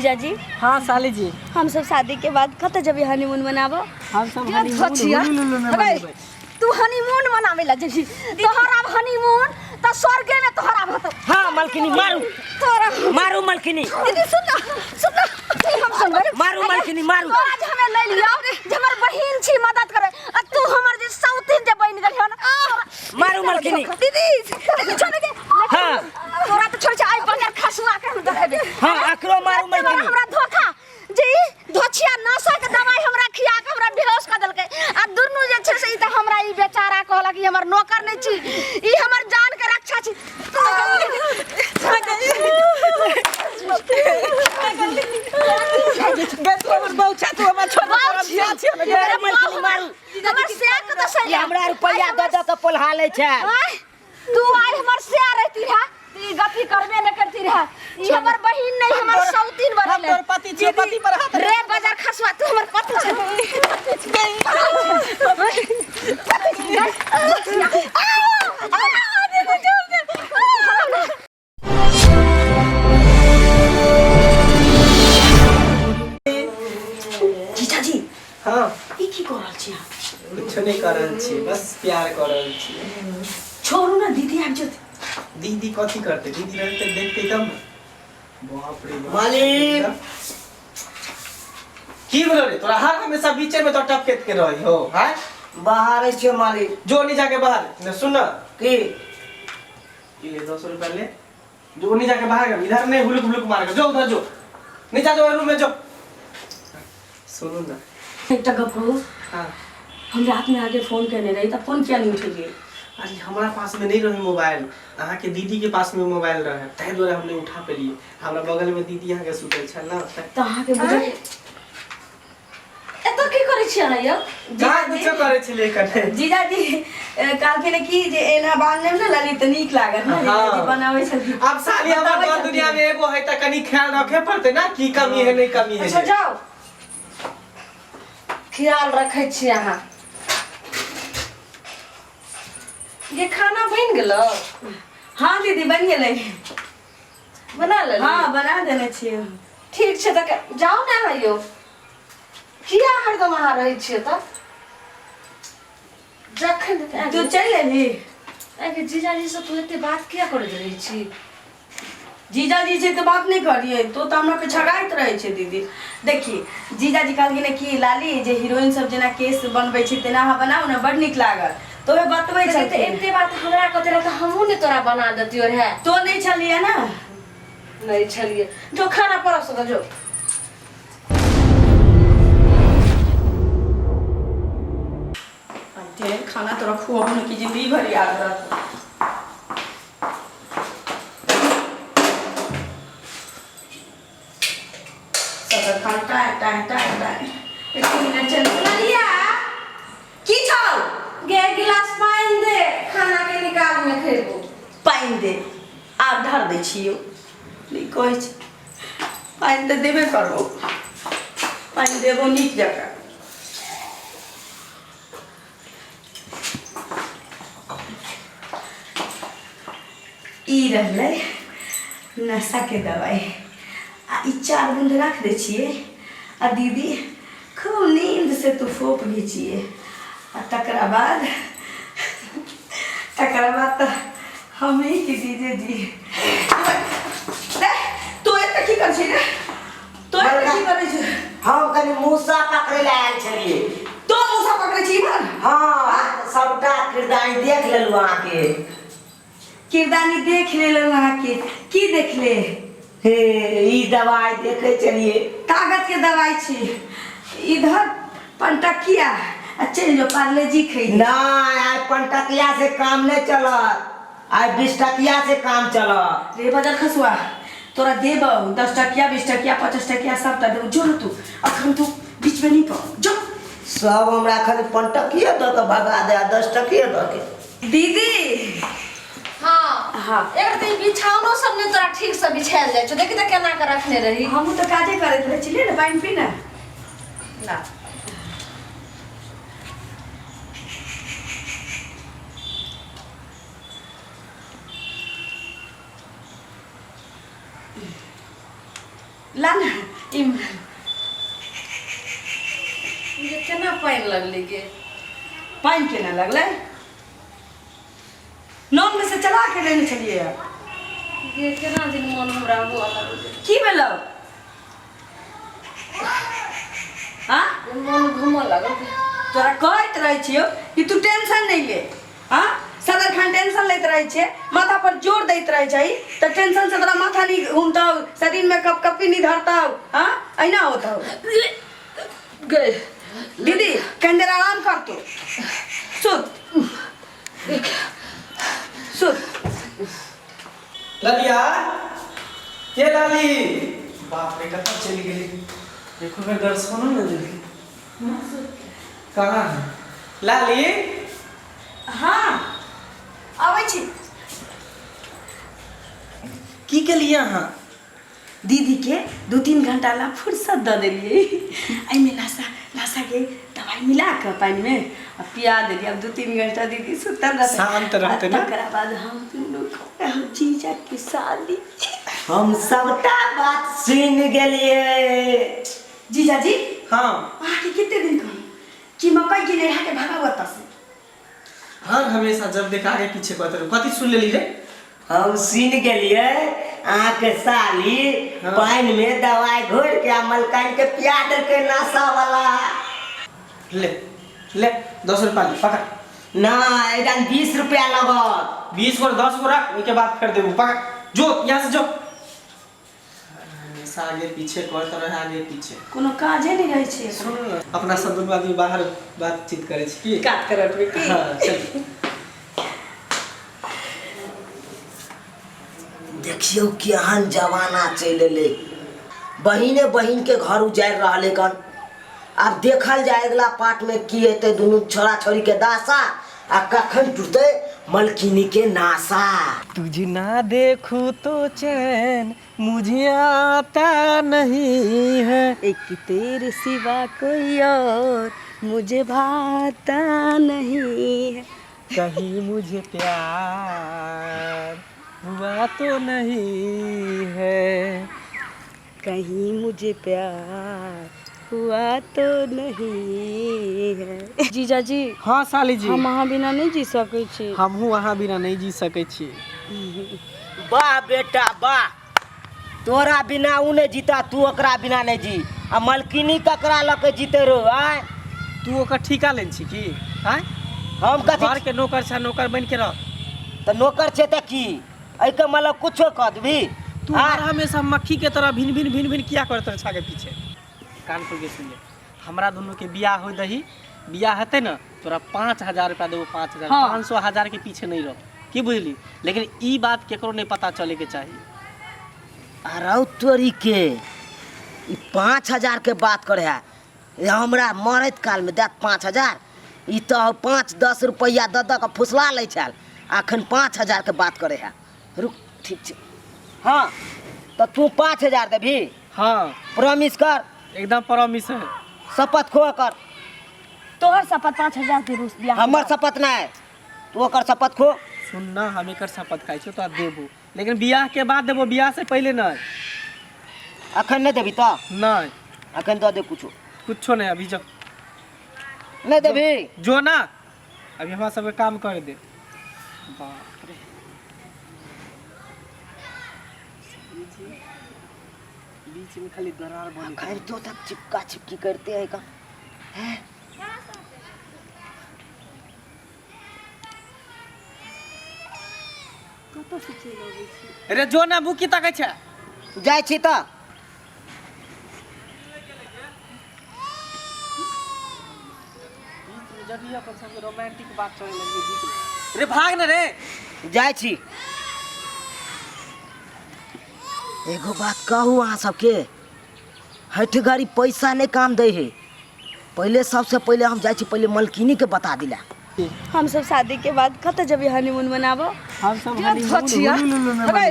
जीजाजी। हाँ साली जी। हम सब शादी के बाद कतऽ जेबै हनीमून मनाबऽ? हम सब ये हनीमून धोचिया। हुलुलुलु में अबे, मनेबै। तू हनीमून मनावे ला जेबही, तोहर आब हनीमून त स्वर्गे में तोहर आब होतौ। हाँ मलकिनी मारू। तोरा मारू मलकिनी। दीदी सुन ना, सुन ना, ई हम सुनबै। मारू मलकिनी मारू। तोरा जे हमे ले लियौ जे हमर बहिन छी मदद करे, आ तू हमर जे सौतीन जे बनि गेल हन। मारू मलकिनी। दीदी छोड़ दे। हाँ। तोरा तो छोड़, आई बजार खसुआ के हम देखेबे। हाँ, अकरो मारू मलकिनी। हमरा धोखा जे ई धोछिया नशा के दवाई हमरा खिया के हमरा बेहोश कर देलकै, आ दुनू जे छै से ई त हमरा ई बेचारा कहलक ई हमर नौकर नहि छी, ई हमर जान के रक्षा छी। गे तू हमर बहू छा, तू हमर छोड़ दे, तोरा बियाह छियौ ने गे। मारू मलकिनी मारू। हमर से के तऽ सही ई हमरा रुपैया दऽ दऽ के पोल्हा लै छै। आँय, तू आइ हमर से रहती रहा ई गति करबे न करती रहा। ई हमर बहिन नहीं, हमर सौतीन हम बनले। तोर पति छियौ, पति पर हाथ रे बाजार खसुआ, तू हमर पति छै। जीजाजी। हाँ। ई की कर रहल छी अहाँ? कुछो नहीं कर रहल छी, बस प्यार कर रहल छी। छोड़ू ना, दीदी आबि जेतै। दीदी कथी करते? दीदी रहते देखते तब ना। बाप रे बाप। मालिक। की बोलो रे, तोरा हर हमेशा बीचे में तो टपके के रही हो। हां बाहर छियो मालिक। जो नहीं जाके बाहर न सुन ना। की? ये ले 10 रुपया ले, जो नहीं जाके बाहर, इधर नहीं हुलुक हुलुक मार के जो उधर जो नहीं जा, जो रूम में जो। सुनू ना एकटा गप कहू? हाँ। हम रात में आके फोन करने रही तब फोन किया नहीं उठेलिए? अरे हमारा पास में नहीं रहे मोबाइल, अहाँ के दीदी के पास में मोबाइल रहे, ताहि दुआरे हम नहीं उठा पेलिए। हमरा बगल में दीदी अहाँ के सुतल छल ना। तऽ अहाँ के बुझल एतऽ की करै छियै अहाँ यौ? कहाँ कुछो करै छलियै कने। जीजाजी कहलखिन कि जे एना बांधने ने ललित तऽ नीक लागत ने। हाँ। जीजाजी बनाबै छलखिन। अब साली हमर बताबै घर छलखिन। दुनिया में एगो है तऽ कनी ख्याल रखे पड़ते ना, की कमी है नहीं कमी है। अच्छा जाओ, ख्याल रखै छी अहाँ। ये खाना बनि गेलो? हाँ दीदी बनि गेलै। बना लेली? हाँ बना देने छियै। ठीक छै तऽ जाउ ने अहाँ यौ, किया हरदम अहाँ रहै छियै तऽ? जखन तू चलि एलही? आगे जीजाजी से तू एते बात किया करैत रहै छी? जीजाजी छै तऽ बात नहि करियै, तो तऽ हमरा पे छगाइत रहै छै दीदी। देखी जीजाजी कहलखिन कि लाली जे हीरोइन सब जेना केस बनबै छै तेना अहाँ बनाउ ने, बड़ नीक लागत। तो ओहे बतबै तऽ छलखिन। एते बात हमरा कहते रहे तऽ हमहूँ ने तोरा बना देतियो रहे। तो नहि छलियै ने? नहि छलियै। जो खाना परस दऽ जो। ढेर खाना तोरा खुआबू ने कि जिंदगी भर याद रहत। सदर खान टाय टाय टाय टाय। एक मिनट चल ललिया। की छौ? गे गिलास पानि दे, खाना के निकाल में खेबो। पानि दे, आब ढार दै छियौ। नहि कहै छै पानि तऽ देबे करबो, पानि देबो नीक जकाँ। ई रहलै नशाके दवाइ, आ ई 4 बूंद राख दै छियै आ दीदी खूब नींद से तू फोप घिचिए, आ तकरा बाद तऽ हम ही की दीजे जी। तू एतऽ की करै छी रे? तो एतऽ की करै छी? हम कनि मूसा पकड़ै लए आयल छलियै। तो मूसा पकड़ै छी इमहर? हाँ, सबटा किरदानी देख लेलहुँ अहाँके। किरदानी देख लेलहुँ अहाँके? की देखले? हे ई दवाइ देखै छलियै। कागज के दवाइ छी। इधर पंटकिया आ चलि जो पार्ले जी खै। नहि, आइ पंटकिया से काम नहि चलत, आइ 20 टकिया से काम चलत। रे बदल खसुआ, तोरा देबौ 10 टकिया 20 टकिया 50 टकिया सबटा देबौ। जो न तू अखन तू बीच में नहीं पड़ जो। सब हमरा खाली पंटकिया दऽ के भगा दे आ 10 टकिया दऽ के। दीदी। हाँ। हाँ। एकर तऽ ई बिछाओनो सब नहि तोरा ठीक से बिछायल जाइ छौ, देखी तऽ केना के रखने रही। हमहूँ तऽ काजे करैत रहै छी। ले ने पानि पी ने। ना। ला ना ई ये केना पानि लगलै गे? पानि केना लगलै? नोन में से चला के लेने छलियै। गे केना दिन मोन हमरा हुआ लगलै। की भेलौ? हाँ, मोन घूमऽ लागल। तोरा कहैत रहै छियौ कि तू टेंशन नहि ले। हाँ, सदर खान टेंशन लैत रहै छै, माथा पर जोर दैत रहै छै, तऽ टेंशन से तोरा माथा नहीं घूमतौ, शरीर में कपकपी नहीं धरतौ। हाँ, अहिना होतौ। गे दीदी, कनि देर आराम कर तू, सुत सुत। ललिया के लाली, बाप रे, कतऽ चलि गेली? देखो बेर दर्शनो ने देलकै। कहाँ है लाली? हाँ, अबै छी। की केलियै अहाँ? दीदी के 2-3 घंटा ला फुर्सत दऽ देलियै। एहिमे नशा नशाके दवाई मिला कऽ पानिमे आ पिया देलियै। आब 2-3 घंटा दीदी सुतल रहतै, शांत रहतै ने? आ तकरा बाद हम दुनू हम जीजा के शादी। हम सबटा बात सुनि गेलियै। जीजाजी। हाँ। अहाँके कते दिन कहू कि मकई के नैहा के भगाउ एतऽ से। हर हमेशा जब देख आगे पीछे कहते रहो। कथी सुन लेली रे? हम सुनि गेलियै, अहाँके साली हाँ। पानि में दवाई घोरि के आ मलकाइन के पिया देलकै नशा वाला। ले ले, 10 रुपया ले, पकड़। ना, एकदम 20 रुपया लगत। 20 गो 10 गो रख, ओहिके बाद फेर देबू। पकड़, जो यहाँ से जो। हमेशा आगे पीछे करते रहे, आगे पीछे। कोनो काजे नहि रहै छै। सुन न, अपना सब दुनू आदमी बाहर बातचीत करै छी की कात करत में की? हाँ, चल। देखियौ केहन जमाना चलि एलै, बहिने बहिनके घर उजाड़ि रहलै कन। आब देखल जाय अगिला पार्टमे की हेतै दुनू छोड़ा छोड़ीके दासा आ कखन टूटतै मलकिनी के नासा। तुझे ना देखूं तो चैन मुझे आता नहीं है, एक तेरे सिवा कोई और मुझे भाता नहीं है, कहीं मुझे प्यार हुआ तो नहीं है, कहीं मुझे प्यार हुआ तो नहीं है। जीजाजी। हाँ साली जी। हम अहाँ बिना नहीं जी सकै छी। हमहूँ अहाँ बिना नहीं जी सकै छी। वाह बेटा वाह, तोरा बिना उ नहि जीता, तू ओकरा बिना नहि जी, आ मलकिनी ककरा लऽ के जीते रो? आय तू ओकर ठीका लेने छी की? आँय, हम कथी घर के नौकर छै, नौकर बनि के रह। तऽ नौकर छै तऽ की एहिके मतलब कुछो कऽ देबही? तू हर हमेशा मक्खी के तरह भिन भिन भिन भिन किया करत रहै आगे पीछे? कान खोल के सुन ले, हमरा दुनू के बियाह हो दही, बियाह हेतै ने तोरा 5000 रुपया देबो, 5000। हाँ। 500 हजार के पीछे नहीं रह की, बुझली? लेकिन ई बात केकरो नहीं पता चले के चाहिए। अरौ तोरी के, ई 5000 के बात करे है, ये हमरा मरैत कालमे देत 5000? ई तऽ 5-10 रुपैआ दऽ दऽ कऽ फुसला लै छल, अखन 5000 के बात करे है। रुक, ठीक छै। हाँ, तऽ तू 5000 देबही? हाँ। प्रॉमिस कर। एकदम प्रॉमिस है। शपथ खो कर। तोहर शपथ, 5000 देबो बियाह। हमर शपथ नहि, तू ओकर शपथ खो। सुन ना, हम एकर शपथ खाइ छियौ, तोरा देबो, लेकिन बियाह के बाद देबो, बियाह से पहिले नहीं। अखन नहि देबही तऽ? नहीं। अखन दऽ दे कुछो। कुछो नहीं, अभी जो। नहि देबही? जो ना, अभी हमरा सबके काम कर दे। बाप रे, बीच में खाली दरार बने। अखन तो तक चिपका चिपकी करते है का हैं? अरे जो ना, मुँह की ताकै छै? जाइ छी तऽ। बीच में जब भी अपन सबके रोमांटिक बात चले लगे बीच में, रे भाग ना रे। जाइ छी। एगो बात कहू अहाँ सबके, हठ घड़ी पैसा नहि काम दै है। पहिले सबसे पहिले हम जाइ छी, पहिले मलकिनी के बता दिला। हम सब शादी के बाद कतऽ जेबै हनीमून मनाबो? हम सब के थचिया? अरे,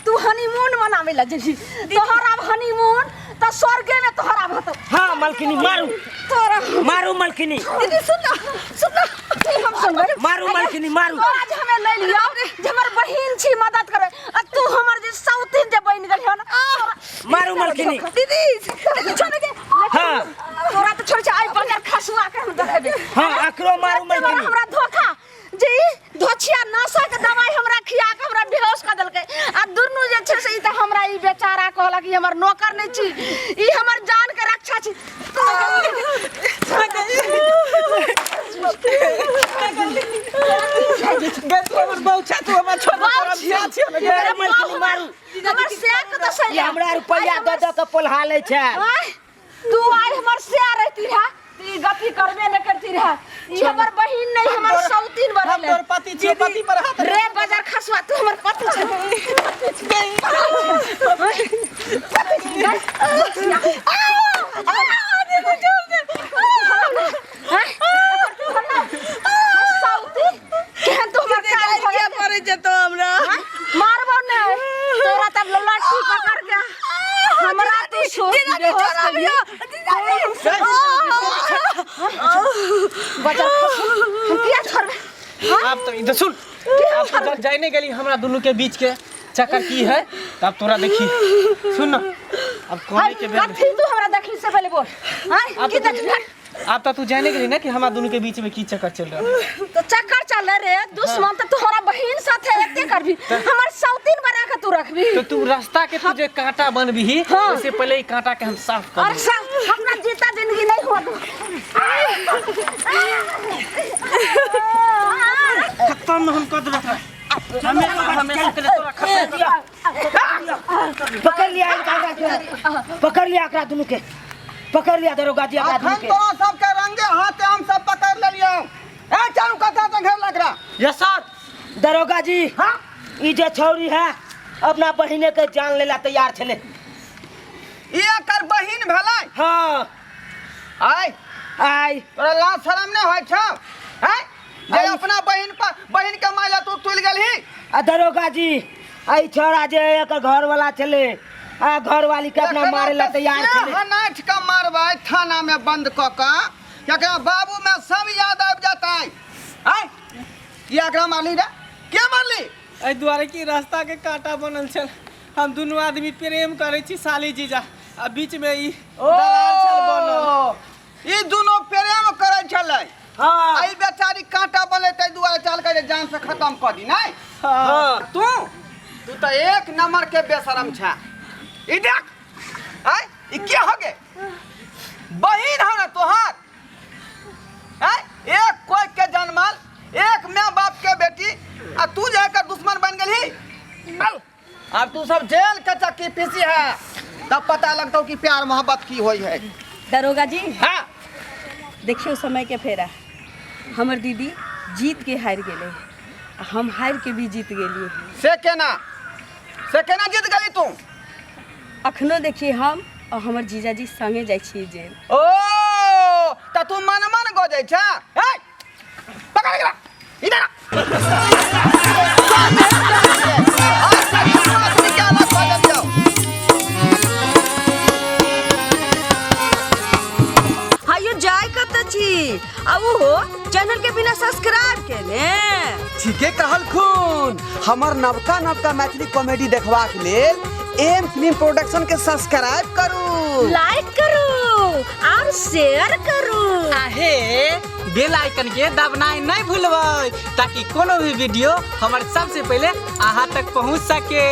तू हनीमून मनावे ला जेबही? तोहर आब हनीमून त स्वर्गे में तोहर आब होतो। हाँ मलकिनी, मारू। तोरा मारू मलकिनी। दीदी, सुन ना, सुन ना, ई हम सुनबै। मारू मलकिनी, मारू। तोरा जे हमे ले लियो जे हमर बहिन छी, मदद करे, आ तू हमर जे सौतीन जे बनि गेल हन। मारू मलकिनी। दीदी छोड़ दे। हाँ। तोरा तो छोड़, आई बगैर खसुआ के हम देखेबे। हाँ, अकरो मारू तोरा मलकिनी। हमरा धोखा जी धोछिया नशा के दवाई हमरा खिया के हमरा बेहोश कर देलकै आ दुनू जे छै से ई तऽ हमरा ई बेचारा कहलक ई हमर नौकर नहि छी, ई हमर जान के रक्षा छी। गे तू हमर बहु छा, तू हमर छोड़ दे, तोरा बियाह छियै ने गे। मारू मलकिनी मारू। हमर से के तऽ सही ई हमरा रुपैआ दऽ दऽ के पोल्हा लै छै। आँय, तू आइ हमर से रहती रहा ई गति करबे न करती रहा। ई हमर बहिन नहीं, हमर सौतीन हम बनले। तोर पति छियो, पति पर हाथ रे बाजार खसुआ, तू हमर पति छे। सौतीन केहन तू हमर कान भऽ गेल? करै छै तो हमरा मारबो ने तोरा, तब लट्ठी पकड़ के हमरा तू सोच बेहोश कर दिया। बच्चा हम किया छोड़बे? आब तो इधर सुन, आब तो जब जाय नहीं गेली हमरा दुनू के बीच के चक्कर की है तब तोरा देखी। सुन न, अब कोने के बेर कथी तू हमरा देखली से पहले बोल। आय आब की तो देखली? आब तो तू जाने गेली ना कि हमरा दुनू के बीच में की चक्कर चल रहा है। तो चक्कर चल रे दुश्मन तो तोहरा बहिन साथे एते करबी, हमर सौतीन बना के तू रखबी। तो तू रास्ता के तू जे कांटा बनबी हाँ। उससे पहले ही कांटा के हम साफ कर और सब अपना जीता जिंदगी नहीं हुआ तू। खत्म हम कर देबे तोरा। हमेशा हमेशा के लिए तोरा खत्म। पकड़ लिया इनका के, पकड़ लिया एकरा दुनू के, पकड़ लिया दरोगा जी एकरा दुनू अखन के। तोरा सबके रंगे हाथे हम सब पकड़ लेलियौ। ए चारू कथा से घेर लग रहा। Yes sir. दरोगा जी, हाँ? ई जे छौरी है अपना बहिने के जान लेला तैयार छले। ई एकर बहिन भेलै? हाँ। आय आय तोरा लाज शरम नहि होइ छौ? हैं जे आइ। अपना बहिन पर बहिन के मायला तू तुलि गेलही? आ दरोगा जी, आई छौड़ा जे एकर घर वाला छले आ घरवाली के अपना मारे ला तैयार छले। हनाठ के मारबै थाना में बंद क के, एकरा बाबू में सब याद आबि जेतै। आय की एकरा मारली रे? के मारली? एहि दुआरे कि रास्ता के कांटा बनल छल, हम दुनू आदमी प्रेम करै छी साली जीजा, आ बीच में ई दरार छल बनल। ई दुनू प्रेम करै छलै। हाँ। आई बेचारी कांटा बनलै ताहि दुआरे चाहलकै जे जान से खत्म कऽ दी। नहि हाँ। तू तू तऽ एक नंबर के बेशरम छा। ई देख, आय ई के हो गे? बहिन हो ना तोहार? आय एक कोई के जन्मल, एक माय बाप के बेटी, आ तू जे एकर दुश्मन बन गेलही। चल अब तू सब जेल के चक्की पीसी है तब पता लगतौ कि प्यार मोहब्बत की होई है। दरोगा जी। हाँ। देखियो समय के फेरा, हमर दीदी जीत के हारि गेलै, आ हम हारि के भी जीत गेलियै। से केना? से केना जीत गेली तू? अखनो देखिए हम और हमर जीजाजी संगे जाइ छियै जेल। ओ त तू मन मन गजै छ? ए पकड़ एकरा, इधर आ। आदमी के अलग भऽ जेतौ। हायो जाय कत छी आ ओहो चैनल के बिना सब्सक्राइब केने? ठीके कहलखुन। हमर नवका नवका मैथिली कॉमेडी देखबाक लेल एम फिल्म प्रोडक्शन के सब्सक्राइब करू, लाइक करू और शेयर करू। आहे बेल आइकन के दबनाइ नहीं भूलबै ताकि कोनो भी वीडियो हमर सबसे पहले अहाँ तक पहुँच सके।